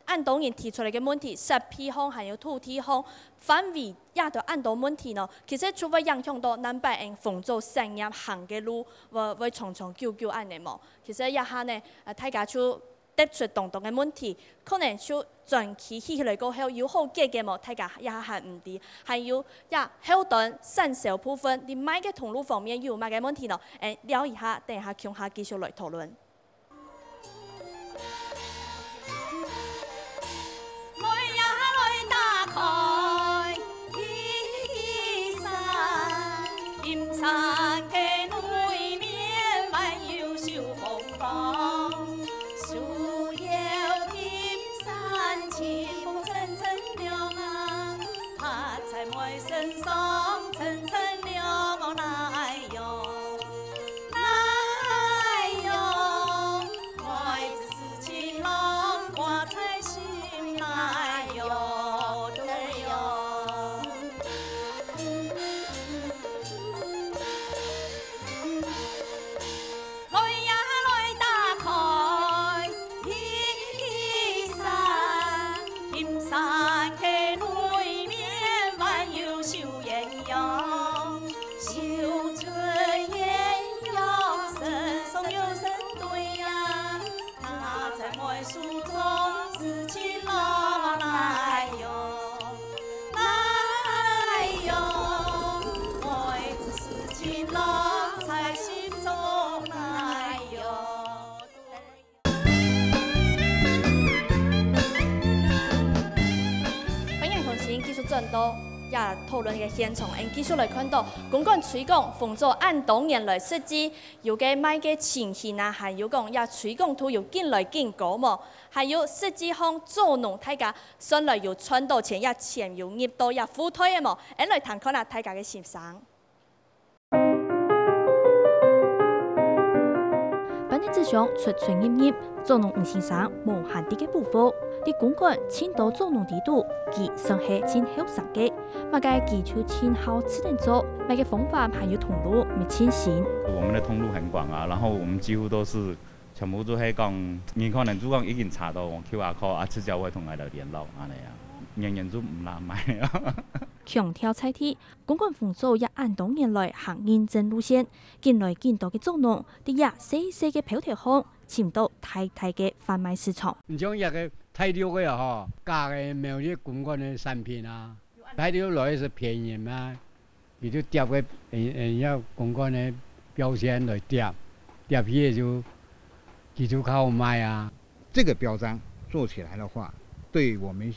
恁多人提出來个問題，設備項還有土地項，範圍也都恁多問題呢，其實就會影響到南北恁紅棗產業行个路，會，會長長久久恁呢無。其實這下呢，呃，大家就提出當多个問題，可能就專區起來過後有好解決無，大家這下還毋知。還有這後端產銷部分，你賣个通路方面有麼个問題呢？誒，聊一下，等一下共下繼續來討論。 來呀，來打開金山，金山个內面還有繡紅包，所有金山清風層層亮啊，發財妹身上層層亮哦，來喲。 來喲，妹子事情啷掛在心來喲，對喲。來呀，來打開金山，金山个內面還有繡鸳鸯。 繡出鸳鸯，成雙又成對呀，她在妹手中事情啷來喲，來喲，妹子事情啷在心中來喲。 歡迎同時繼續轉到這討論个現場，𫣆繼續來看到公館推廣紅棗恁多年來實際有个賣个情形啊，還有講這推廣度有緊來緊高無？還有實際上做農大家算來有賺到錢，這錢有入到這戶袋个無？𫣆來聽看啊，大家个心聲。 半日之上出出入入，做農吳先生無閒得个補貨。在公館盡多做農知肚，佢算係盡後生个。麼个佢就盡好試等做，麼个方法還有通路乜盡新。我們的通路很廣啊，然後我們幾乎都是全部都係講，你可能就講已經查到我Q R code啊，直接會同𠊎來聯絡恁呢啊，人人就毋罅買啊。強調在地， 公館紅棗也恁多年來行認證路線，緊來緊多个作農，在這細細个標題項，尋到大大个販賣市場。你像這个大陸个吼，假个苗栗公館个產品啊，大陸來係便宜嘛，佢就貼个，呃，呃，這公館个標籤來貼，貼去个就，佢就較好賣啊。 這個標章做起來的話，對我們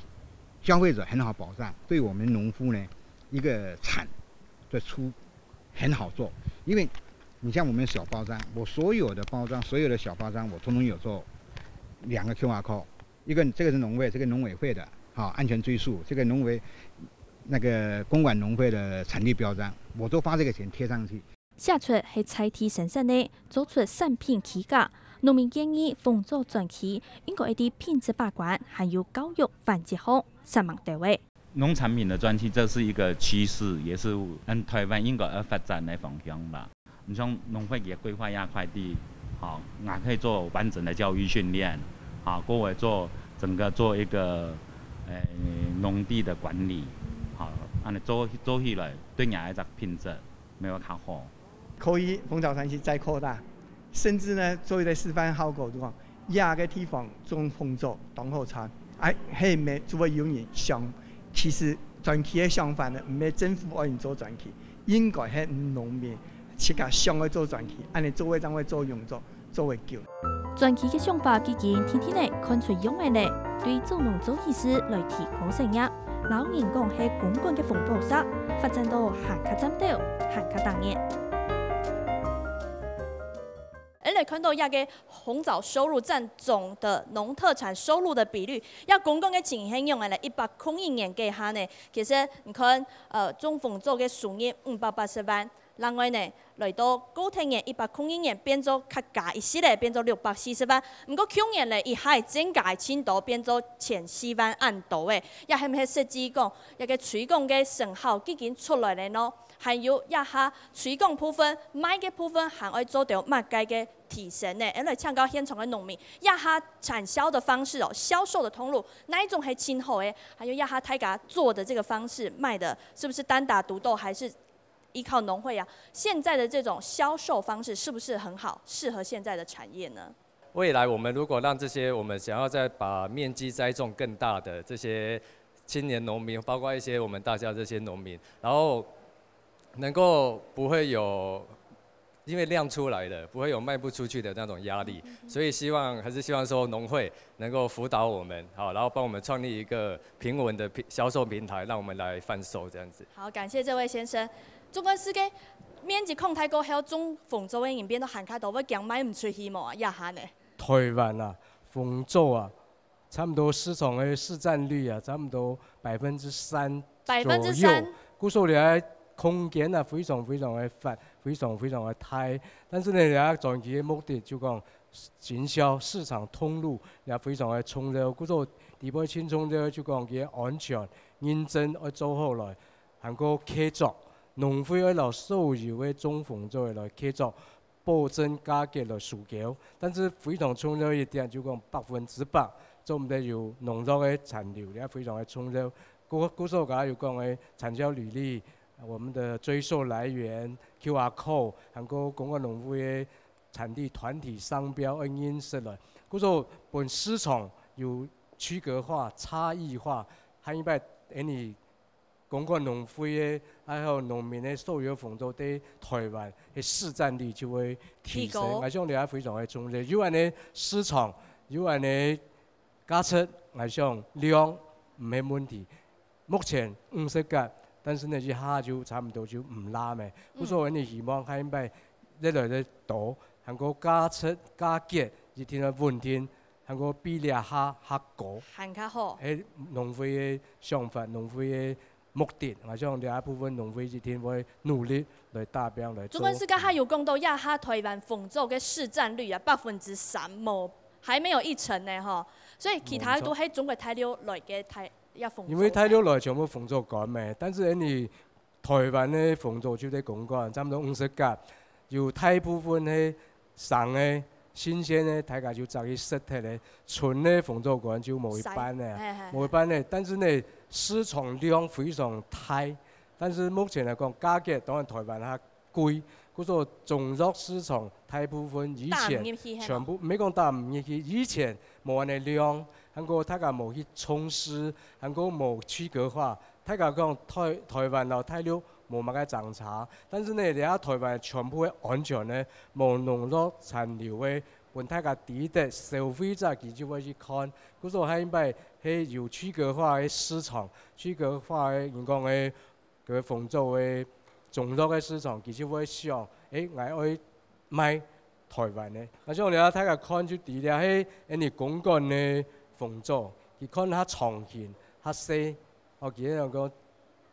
消費者很好保障，對我們農夫呢，一個產的出很好做。因為你像我們小包裝，我所有的包裝，所有的小包裝，我通通有做兩個Q R code，一個這個是農會，這個農委會的，哈，安全追溯，這個農委，那個公館農會的產地標章，我都把這個錢貼上去。 寫出係在地生產个，做出產品區隔。農民建議紅棗專區應該愛在品質把關，還有教育環節項，煞猛到位。農產品的專區，這是一個趨勢，也是，嗯，臺灣應該要發展的方向啦。你像農會也規劃這塊地，好，也可以做完整的教育訓練，好，過來做整個做一個，呃，農地的管理，好，恁呢做，做起來對𠊎來講品質 沒有較好。可以紅棗產區再擴大，甚至呢，做一個示範效果，就講，這個地方種紅棗當好賺，哎，係毋係就會有人想，其實專區个想法呢，毋係政府愛你做專區，應該係農民自家想愛做專區，恁呢做會正會做永續。 做會久。專區个想法既經定定仔看出樣仔咧，對作農做起事來提高產業，摎人講係公館个紅寶石，發展到還較嶄斗，還較打眼。𫣆來看到這個紅棗收入佔總的農特產收入的比率，這公館个情形係仰仔咧？一百空一年該下呢，其實你看，呃，種紅棗个收入五百八十萬，另外呢，來到舊曆年一百空二年變做較加一息咧，變做六百四十萬。毋過舊年咧，一下增加个程度變做千四萬恁多誒，這係毋係實際講，這个推廣个成效已經出來咧呢？還有這下推廣部分、賣个部分，還愛做到麼个个提升呢？𫣆來請教現場个農民，這下產銷个方式哦，銷售个通路，哪一種係盡好誒？還有這下大家做个這个方式，賣个是毋是單打獨鬥，還是依靠農會啊？現在个這種銷售方式是毋是很好，適合現在个產業呢？未來我們如果讓這些我們想要再把面積栽種更大的這些青年農民，包括一些我們大家這些農民，然後能夠不會有，因為量出來了，不會有賣不出去的那種壓力，所以希望，還是希望說農會能夠輔導我們，好，然後幫我們創立一個平穩的平，銷售平台，讓我們來販售這樣子。好，感謝這位先生。總幹事，該面積擴大過後，種紅棗个人變到還較多，會驚賣毋出去無啊？這下呢？台灣啊，紅棗啊，差不多市場个市占率啊，差不多百分之三百分之三。故所這空間啊，非常非常个闊，非常非常个大。但是呢，這長期个目的就講行銷、市場通路也非常个重要。故所底背盡重要，就講佢个安全、認證愛做好來，還過契作，農會愛摎所有个種紅棗个來契作，保證價格來需求。但是非常重要一點，就講百分之百做毋得有農藥个殘留，這非常个重要。故故所剛剛有講个產銷履歷，我們的追溯來源、QR code，還過公館農會个產地團體商標愛認識來。故所分市場有區隔化、差異化，下一擺恁呢公館農會个，還有農民个所有紅棗在台灣个市占率就會提升。提高。𠊎想這非常个重要，有恁呢市場，有恁呢價值，𠊎想量毋係問題。目前五十甲，但是呢，一下就差不多就毋罅咩。故所𠊎希望下一擺越來越多，還過價值價格一定要穩定，還過比這下較高。還較好。係農會个想法，農會个目的，𠊎想這部分農會一定會努力來打拚來做。總幹事，這下有講到這下台灣紅棗个市占率啊，百分之三無，還沒有一成呢吼，所以其他都係中國大陸來个大這紅棗。因為大陸來全部紅棗乾咩，但是恁呢台灣个紅棗就在公館，差不多五十甲，有大部分係生个、新鮮个，大家就摘去食忒个，賰个紅棗乾就無一半个，係係無一半个。但是呢，市場量非常大，但是目前來講，價格當然台灣較貴，故所中藥市場大部分以前打毋入去係無？全部，毋係講打毋入去，以前無恁呢量，還過大家無去重視，還過無區隔化。大家講台台灣摎大陸無麼个爭差，但是呢，這下台灣全部个安全呢，無農藥殘留个，分大家知得，消費者佢就會去看。故所下一擺係有區隔化个市場，區隔化个人講个个紅棗个中藥个市場，佢就會想，誒，𠊎愛賣台灣个。啊，像這大家看就知了，係恁呢公館个紅棗，佢看較長形、較細，哦，佢个人講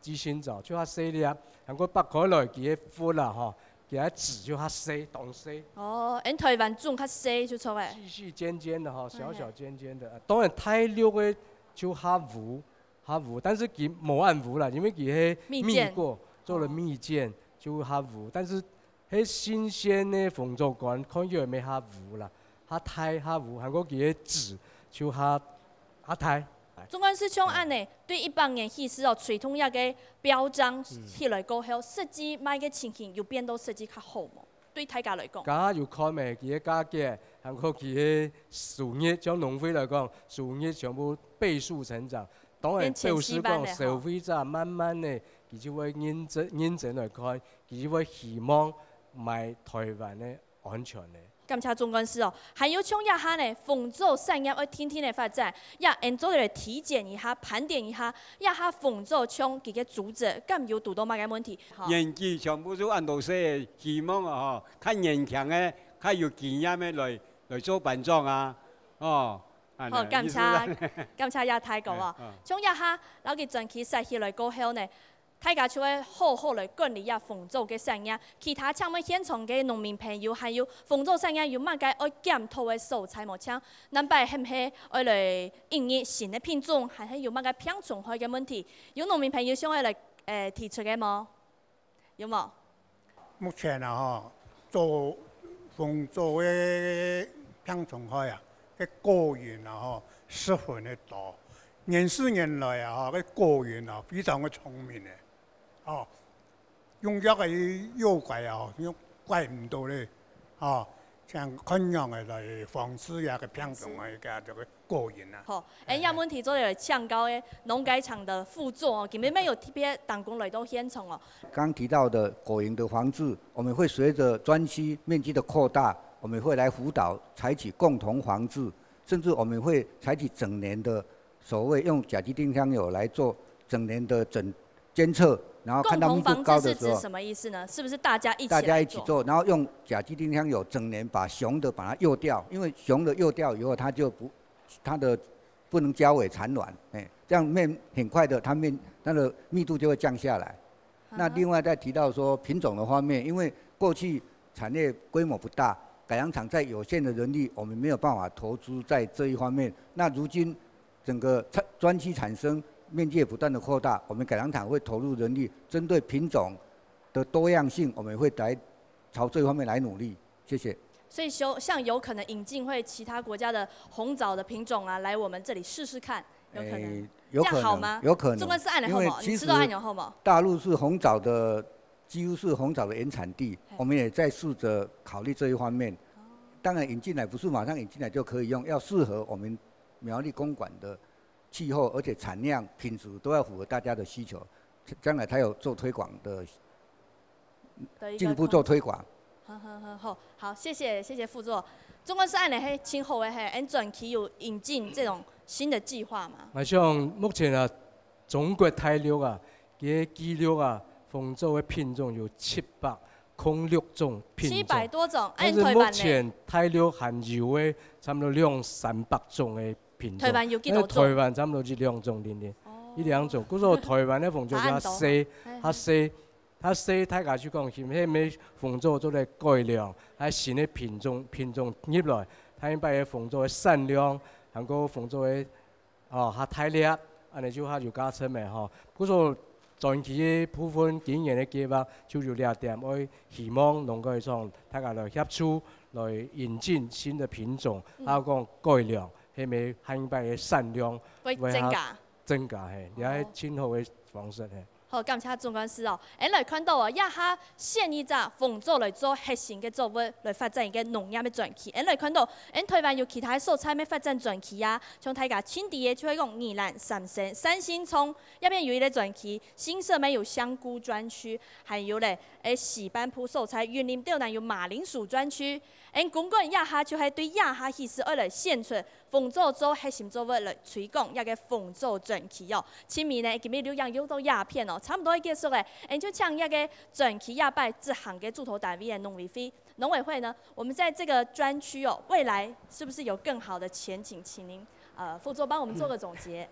雞心棗就較細粒，還過擘開來佢个核啦吼，佢个籽就較細，當細。哦，𫣆台灣種較細就著誒。細細尖尖的哈，小小尖尖的。啊當然大陸个就較烏，較烏，但是佢無恁烏啦，因為佢係蜜餞蜜過，做了蜜餞就較烏，但是係新鮮个紅棗乾，看起來乜較烏啦，較大較烏，還過佢个籽就較較大。總幹事，像恁呢，對一百年歷史哦，推動這个標章起來過後，實際賣个情形有變到實際較好無？對大家來講。家下有看咩？佢个價格，還過佢个收入，像農會來講，收入全部倍數成長。當然，變千四萬了表示講消費者慢慢个，佢就會認真認真來看，佢就會希望買台灣个安全个。感謝總幹事哦，還有像這下呢，紅棗產業愛定定个發展，也𫣆做得來體檢一下、盤點一下，這下紅棗像佢个組織，敢有堵到麼个問題？吼。年紀全部都恁多歲，希望啊吼，較年輕个、較有經驗个來來做班長啊，哦。恁呢好，感謝意思係恁呢感謝葉太哥哦嗯。像這下，摎佢轉去設起來過後呢，大家就會好好來管理這紅棗个產業。其他請問現場个農民朋友，還有紅棗產業有麼个愛檢討个所在無？請南北係毋係愛來引入新个品種，還係有麼个病蟲害个問題？有農民朋友想愛來，呃，提出个無？有無？目前啊吼，做紅棗个病蟲害啊，个果蠅啊吼，十分个多。年四年來啊吼，个果蠅啊非常个聰明个，吼，用藥个药拐啊，用拐毋到咧，吼，像看樣个來防治啊个病虫害个这个果蠅啊。好，哎，要问题做了请教个农改场的副座哦，今日有特别当工来到现场哦。刚提到的果蝇的防治，我们会随着专区面积的扩大，我们会来辅导采取共同防治，甚至我们会采取整年的所谓用甲基丁香油来做整年的整监测，然后看到密度高的时候，什么意思呢？是不是大家一起大家一起做，然后用甲基丁香油整年把雄的把它诱掉，因为雄的诱掉以后，它就不它的不能交尾产卵，哎，这样面很快的，它面它的密度就会降下来。那另外再提到说品种的方面，因为过去产业规模不大，改良场在有限的人力，我们没有办法投资在这一方面。那如今整个专区产生面积也不断的扩大，我们改良场会投入人力，针对品种的多样性，我们会来朝这一方面来努力。谢谢。所以说，像有可能引进会其他国家的红藻的品种啊，来我们这里试试看，有可能。有可能，好吗？有可能。中国是按的好吗？其实大陆是红藻的，几乎是红藻的原产地，我们也在试着考虑这一方面。当然引进来不是马上引进来就可以用，要适合我们苗栗公馆的气候，而且产量、品质都要符合大家的需求，将来才有做推广的进一步做推广。好好好好，谢谢谢谢副座。中国是按呢嘿，今后的嘿，俺转去有引进这种新的计划吗？我想目前啊，中国大陆啊，佢个纪录啊，红藻个品种有七百空六种品种。七百多种，但是目前大陆还有个差不多两三百种个品种。台湾有几多种？台湾差不多一两种定定，一两种。故所台湾个红藻比较细，较细。 較細，大家就講，係毋係紅藻做得改良，還新个品種品種入來，下一擺个紅藻个產量，還過紅藻个哦較大粒，恁呢就較有加成个吼。故所轉去个部分今年个計畫就有這點，愛希望農改場大家來協助，來引進新个品種，還有講改良，係毋係下一擺个產量會增加。增加係，這係盡好个方式係。 好，感謝總幹事哦。𫣆來看到哦，這下選一隻紅藻來做核心个作物，來發展一個農業个轉型。𫣆來看到，𫣆台灣有其他个所在乜發展轉型啊，像大家盡知个就係講宜蘭三星三星蔥，這片有一個轉型，新社乜有香菇專區，還有咧，誒，西半部所在雲林島南有馬鈴薯專區。𫣆公館這下就係對這下起勢愛來選出 紅藻做核心作物來推廣這個紅藻轉型哦。盡尾呢，今日錄影又到這片哦，差毋多愛結束誒，𫣆就請這個轉型這擺執行个主導單位个農委會、農委會呢，我們在這個專區哦，未來是不是有更好的前景？請您呃副座幫我們做個總結。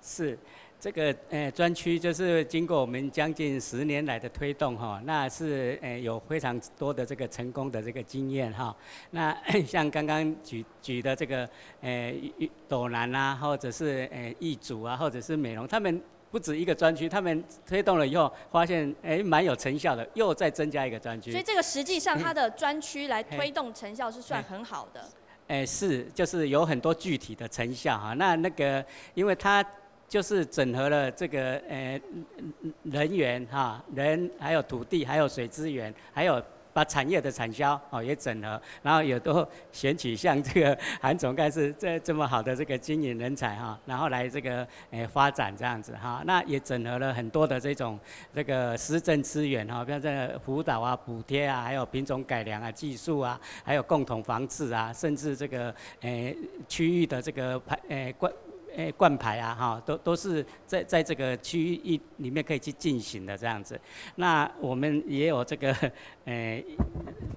是，這個呃專區就是經過我們將近十年來的推動哈，那是呃有非常多的這個成功的這個經驗哈。那像剛剛舉舉的這個呃斗南啊，或者是呃義竹啊，或者是美濃，他們不止一個專區，他們推動了以後發現，哎，蠻有成效的，又再增加一個專區。所以這個實際上它的專區來推動成效是算很好的。哎，是，就是有很多具體的成效哈。那那個，因為它就是整合了這個呃人員哈，人還有土地，還有水資源，還有把產業的產銷哦也整合，然後也都選取像這個韓總幹事這這麼好的這個經營人才哈，然後來這個呃發展這樣子哈。那也整合了很多的這種這個施政資源哈，比如這個輔導啊、補貼啊，還有品種改良啊、技術啊，還有共同防治啊，甚至這個呃區域的這個排呃灌呃灌排啊哈，都都是在在這個區域裡面可以去進行的這樣子。那我們也有這個呃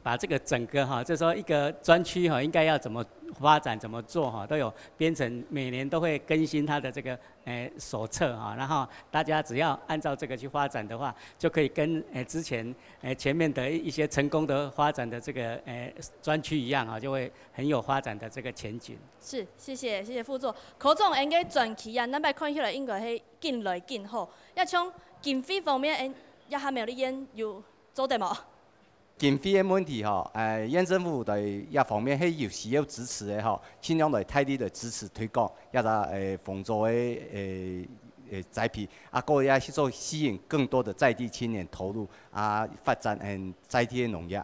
把這個整個哈，就是說一個專區哈應該要怎麼发展怎么做哈，都有编程，每年都会更新它的这个呃手册哈，然后大家只要按照这个去发展的话，就可以跟呃之前呃前面的一些成功的发展的这个呃专区一样哈，就会很有发展的这个前景。是，谢谢谢谢副座。科长，恁个专区啊，南北看起来应该是紧来紧好。也像经费方面，恁也还没有研究做得无？经费个问题吼，呃，县政府在这方面是有需要支持个吼，尽量来大力的支持推广，也在呃丰州个呃呃栽培，啊，个也去做吸引更多的在地青年投入啊，发展嗯在地个农业。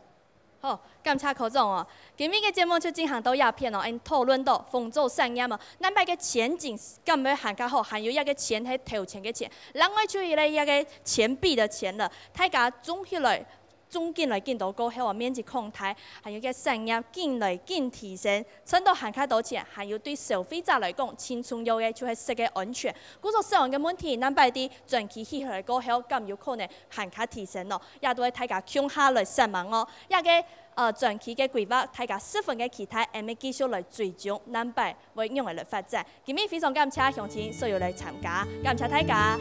好，感谢科长哦。今日个节目就进行到这片哦，恁讨论到丰州产业哦，南北个前景敢会还较好，还有一个钱系投钱个钱，另外就一个一个钱币的钱了，大家总起来。 总进来进到过后啊，面积擴大，还有个产业进来进提升，赚到还较多钱，还有对消费者来讲，最重要个就系食个安全。故所食安个问题，南北地转期起来过后，敢有可能还较提升咯？也都系大家共下来想望哦。也个呃转期个规划，大家十分个期待，俺们继续来追踪南北会用个来发展。今日非常感谢乡亲所有来参加，感谢大家。